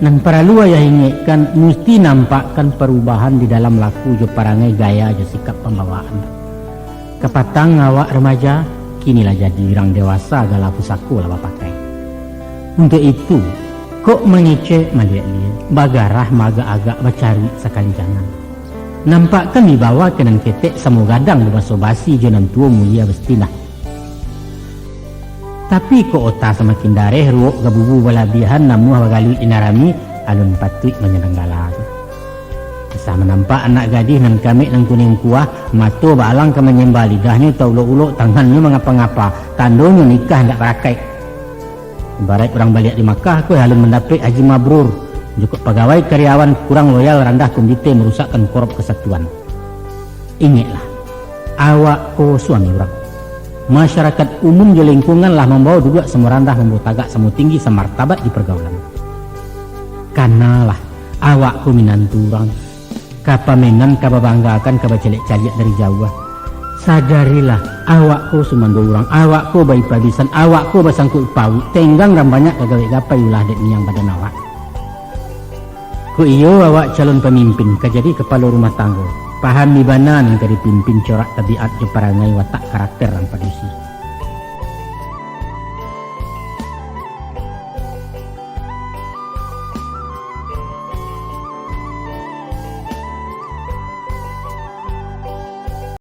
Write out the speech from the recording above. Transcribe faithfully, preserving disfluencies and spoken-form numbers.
Nan paralu ayah ingekkan, musti nampakkan parubahan di dalam laku jo parangai, gaya jo sikap pambawaan. Kapatang awak remaja, kini lah jadi urang dewasa, gala pusako lah bapakai. Untuak itu, kok mangecek maliek-liek, bagarah maagak-agak, bacaruik sakali jangan. Nampakkan wibawa ka nan ketek, samo gadang babaso basi jo nan tuo, mulia bastinah. Tapi kok ota samakin dareh, ruok gabubu balabiahan, namuah bagaluik di nan rami, alun patuik manyanang gala tu. Kisah manampak anak gadih nan kamek nan kuniang kuah, mato baalang ka manyembah, lidahnyo taulok-ulok, tangannyo mangapa-ngapa, tandonyo nikah indak barakaik. Ibaraik urang baliak di Makkah, ko alun mandapek haji mabrur, jukuk pagawai karyawan kurang loyal, randah komite, marusakkan korop kasatuan. Ingeklah, awak ko suami urang. Masyarakat umum jo lingkungan lah mambawo duduak samo randah, mambawo tagak samo tinggi, samartabat di pargaulan. Kanalah, awak ko minantu urang. Ka pamenan, ka babanggakan, ka bacaliak-caliak dari jauah. Sadarilah, awak ko sumando urang, awak ko baipa bisan, awak ko basangkuik pauik, tenggang nan banyak ka gawek gapai, ulah dek miang badan awak. Kok iyo awak calon pamimpin, ka jadi kapalo rumah tanggo, pahami bana nan ka dipimpin, corak tabiat jo parangai, watak karakter nan padusi.